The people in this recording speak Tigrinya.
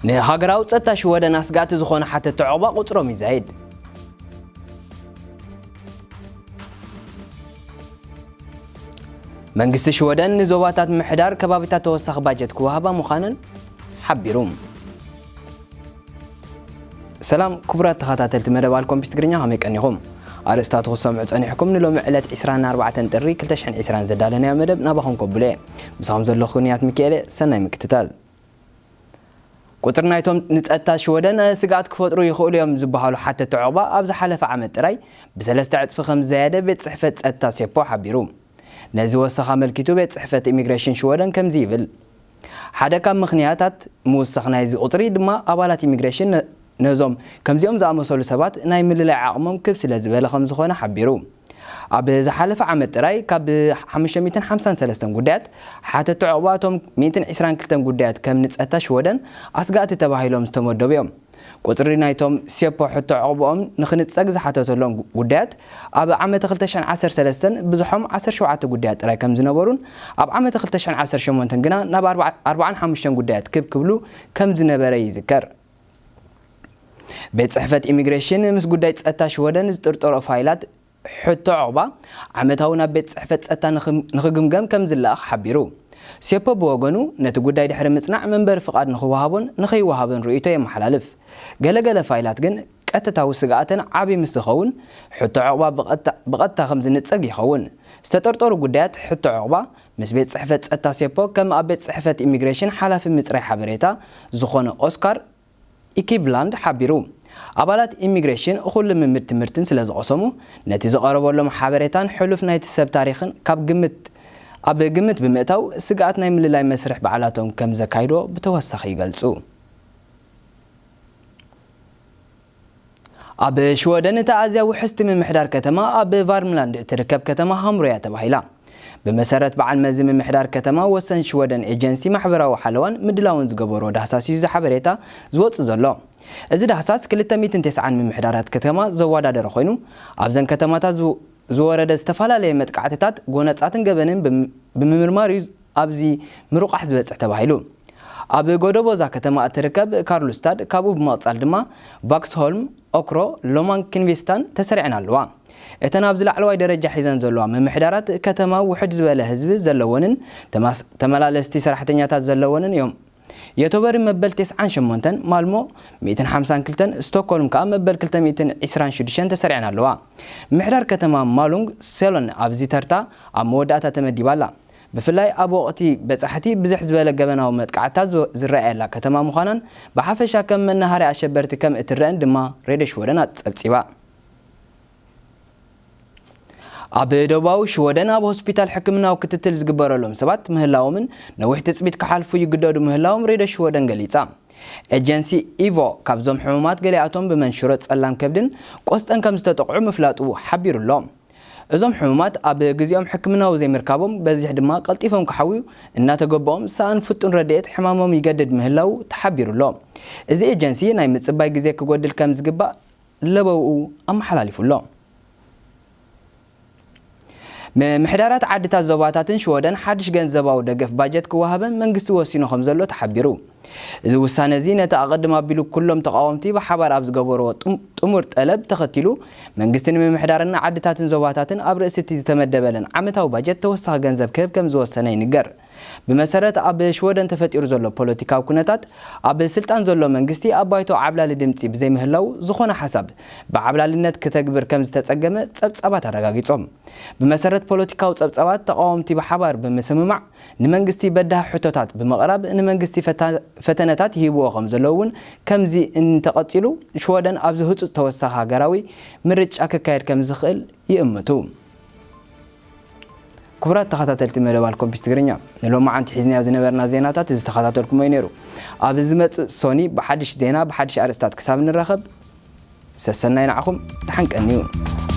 ንሃገራዊ ጸጥታ ሽወደን ኣስጋእቲ ዝኾነ ሓተቲ ዑቕባ ቁጽሮም ይዛይድ። መንግስቲ ሽወደን ንዞባታት ምሕዳር ከባቢታት ተወሳኺ ባጀት ክወሃባ ምዃነን ሓቢሩ። ሰላም ክቡራት ተኸታተልቲ መደብ ኣልኮምፒስ ትግርኛ፣ ከመይ ቀኒኹም? ኣርእስታቱ ክሰምዑ ጸኒሕኩም። ንሎሚ ዕለት ዕስራን ኣርባዕተን ጥሪ ክልተ ሽሕን ዕስራን ዘዳለናዮ መደብ ናባኹም ከብሎ እየ። ምሳኹም ዘለኹ ክንያት ሚካኤል እየ። ሰናይ ምክትታል። ቁጽሪ ናይቶም ንጸጥታ ሽወደን ስግኣት ክፈጥሩ ይኽእሉ እዮም ዝበሃሉ ሓተቲ ዑቕባ ኣብ ዝሓለፈ ዓመት ጥራይ ብሰለስተ ዕጽፊ ከም ዝዘየደ ቤት ጽሕፈት ጸጥታ ሴፖ ሓቢሩ። ነዚ ወሰኽ ኣመልኪቱ ቤት ጽሕፈት ኢሚግሬሽን ሽወደን ከምዚ ይብል። ሓደ ካብ ምኽንያታት ምውሳኽ ናይዚ ቁጽሪ ድማ ኣባላት ኢሚግሬሽን ነ-፣ ነዞም ከምዚኦም ዝኣመሰሉ ሰባት ናይ ምልላይ ዓቕሞም ክብ ስለ ዝበለ ከም ዝኾነ ሓቢሩ። ኣብ ዝሓለፈ ዓመት ጥራይ ካብ ሓሙሽተ ሚእትን ሓምሳን ሰለስተን ጉዳያት ሓተቲ ዑቕባ እቶም ሚእትን ዕስራን ክልተን ጉዳያት ከም ንጸታ ሽወደን ኣስጋእቲ ተባሂሎም ዝተመደቡ እዮም። ቁጽሪ ናይቶም ሴፖ ሕቶ ዑቕባኦም ንኽንጸግ ዝሓተተሎም ጉ-፣ ጉዳያት ኣብ ዓመተ ክልተ ሽሕን ዓሰርተ ሰለስተን ብዝሖም ዓሰርተ ሸውዓተ ጉዳያት ጥራይ ከም ዝነበሩን ኣብ ዓመተ ክልተ ሽሕን ዓሰርተ ሸሞንተን ግና ናብ ኣርባዓ-፣ ኣርባዓን ሓሙሽተን ጉዳያት ክብ ክብሉ ከም ዝነበረ ይዝከር። ቤት ጽሕፈት ኢሚግሬሽን ምስ ጉዳይ ጸጥታ ሽወደን ዝጥርጠሮ ፋይላት ሕቶ ዑቕባ ዓመታዊ ናብ ቤት ጽሕፈት ጸጥታ ንኽም-፣ ንኽግምገም ከም ዝለኣኽ ሓቢሩ። ሴፖ ብወገኑ፣ ነቲ ጉዳይ ድሕሪ ምጽናዕ መንበሪ ፍቓድ ንኽወሃቦን ንኸይወሃቦን ርእይቶ የመሓላልፍ። ገለገለ ፋይላት ግን ቀጥታዊ ስግኣተን ዓቢ ምስ ዝኸውን፣ ሕቶ ዑቕባ ብቐጥታ፣ ብቐጥታ ከም ዝንጸግ ይኸውን። ዝተጠርጠሩ ጉዳያት ሕቶ ዑቕባ ምስ ቤት ጽሕፈት ጸጥታ ሴፖ ከም ኣብ ቤት ጽሕፈት ኢሚግሬሽን ሓላፊ ምጽራይ ሓበሬታ ዝኾነ ኦስካር ኢኪብላንድ ሓቢሩ። ኣባላት ኢሚግሬሽን እኹል ልምምድ ትምህርትን ስለ ዝቐሰሙ፣ ነቲ ዝቐረበሎም ሓበሬታን ሕሉፍ ናይቲ ሰብ ታሪኽን ካብ ግምት፣ ኣብ ግምት ብምእታው፣ ስግኣት ናይ ምልላይ መስርሕ ባዕላቶም ከም ዘካይዶ ብተወሳኺ ይገልጹ። ኣብ ሽወደን እታ ኣዝያ ውሕስቲ ምምሕዳር ከተማ ኣብ ቫርምላንድ እትርከብ ከተማ ሃምቡር እያ ተባሂላ። ብመሰረት በዓል መዚ ምምሕዳር ከተማ ወሰን ሽወደን ኤጀንሲ ማሕበራዊ ሓለዋን ምድላውን ዝገበሮ ዳህሳስ እዩ እዚ ሓበሬታ ዝወጽእ ዘሎ። እዚ ዳህሳስ ክልተ ሚእትን ተስዓን ምምሕዳራት ከተማ ዘወዳደረ ኮይኑ፣ ኣብዘን ከተማታት ዝው-፣ ዝወረደ ዝተፈላለየ መጥቃዕትታት፣ ጎነጻትን ገበንን ብም-፣ ብምምርማር እዩ ኣብዚ ምርቋሕ ዝበጽሕ ተባሂሉ። ኣብ ጎደቦ እዛ ከተማ እትርከብ ካርሉስታድ፣ ካብኡ ብምቕጻል ድማ ቫክስሆልም፣ ኦክሮ፣ ሎማን ኪንቪስታን ተሰሪዐን ኣለዋ። እተን ኣብዚ ላዕለዋይ ደረጃ ሒዘን ዘለዋ ምምሕዳራት ከተማ ውሕድ ዝበለ ህዝቢ ዘለወንን ተማስ-፣ ተመላለስቲ ሰራሕተኛታት ዘለወንን እዮም። የቶበሪ መበል ተስዓን ሸሞንተን፣ ማልሞ ሚእትን ሓምሳን ክልተን፣ ስቶክሆልም ከኣ መበል ክልተ ሚእትን ዕስራን ሽዱሽተን ተሰሪዐን ኣለዋ። ምምሕዳር ከተማ ማሉንግ ሴሎን ኣብዚ ተርታ ኣብ መወዳእታ ተመዲባ ኣላ። ብፍላይ ኣብ ወቕቲ በጻሕቲ ብዝሕ ዝበለ ገበናዊ መጥቃዕትታት ዝወ-፣ ዝረኣየላ ከተማ ምዃናን ብሓፈሻ ከም መናሃርያ ኣሸበርቲ ከም እትረአን ድማ ሬድዮ ሽወደን ኣጸብጺባ። ኣብ ደቡባዊ ሽወደን ኣብ ሆስፒታል ሕክምናዊ ክትትል ዝግበረሎም ሰባት ምህላዎምን ነዊሕ ትጽቢት ክሓልፉ ይግደዱ ምህላዎም ሬድዮ ሽወደን ገሊጻ። ኤጀንሲ ኢቮ ካብዞም ሕሙማት ገሊኣቶም ብመንሽሮ ጸላም ከብድን ቆስጠን ከም ዝተጠቕዑ ምፍላጡ ሓቢሩ ኣሎ። እዞም ሕሙማት ኣብ ግዜኦም ሕክምናዊ ዘይምርካቦም በዚሕ ድማ ቀልጢፎም ክሓውዩ እናተገበኦም ሰኣን ፍጡን ረድኤት ሕማሞም ይገድድ ምህላው ተሓቢሩ ኣሎ። እዚ ኤጀንሲ ናይ ምጽባይ ግዜ ክጎድል ከም ዝግባእ ለበውኡ ኣመሓላሊፉ ኣሎ። ምምሕዳራት ዓድታት ዞባታትን ሽወደን ሓድሽ ገንዘባዊ ደገፍ ባጀት ክወሃበን መንግስቲ ወሲኑ ከም ዘሎ ተሓቢሩ። እዚ ውሳነ እዚ ነቲ ኣቐድም ኣቢሉ ኩሎም ተቓወምቲ ብሓባር ኣብ ዝገበርዎ ጥም-፣ ጥሙር ጠለብ ተኸቲሉ፣ መንግስቲ ንምምሕዳርን ዓድታትን ዞባታትን ኣብ ርእሲ እቲ ዝተመደበለን ዓመታዊ ባጀት ተወሳኺ ገንዘብ ክህብ ከም ዝወሰነ ይንገር። ብመሰረት ኣብ ሽወደን ተፈጢሩ ዘሎ ፖለቲካዊ ኩነታት፣ ኣብ ስልጣን ዘሎ መንግስቲ ኣብ ባይቶ ዓብላሊ ድምጺ ብዘይምህላው፣ ዝኾነ ሓሳብ ብዓብላልነት ክተግብር ከም ዝተጸገመ ጸብጻባት ኣረጋጊጾም። ብመሰረት ፖለቲካዊ ጸብጻባት፣ ተቓወምቲ ብሓባር ብምስምማዕ ንመንግስቲ በዳሂ ሕቶታት ብምቕራብ ንመንግስቲ ፈታ-፣ ፈተነታት ይህብዎ ከም ዘለዉ እውን፣ ከምዚ እንተቐጺሉ ሽወደን ኣብዚ ህጹጽ ተወሳኺ ሃገራዊ ምርጫ ክካየድ ከም ዝኽእል ይእምቱ። ክቡራት ተኸታተልቲ መደብ ኣልኮምፒስ ትግርኛ፣ ንሎማዓንቲ ሒዝናዮ ዝነበርና ዜናታት ዝተኸታተልኩሞ እዩ ነይሩ። ኣብ ዝመጽእ ሶኒ ብሓድሽ ዜና፣ ብሓድሽ ኣርእስታት ክሳብ ንራኸብ፣ ሰሰናይ ንዓኹም፣ ደሓን ቀንዩ።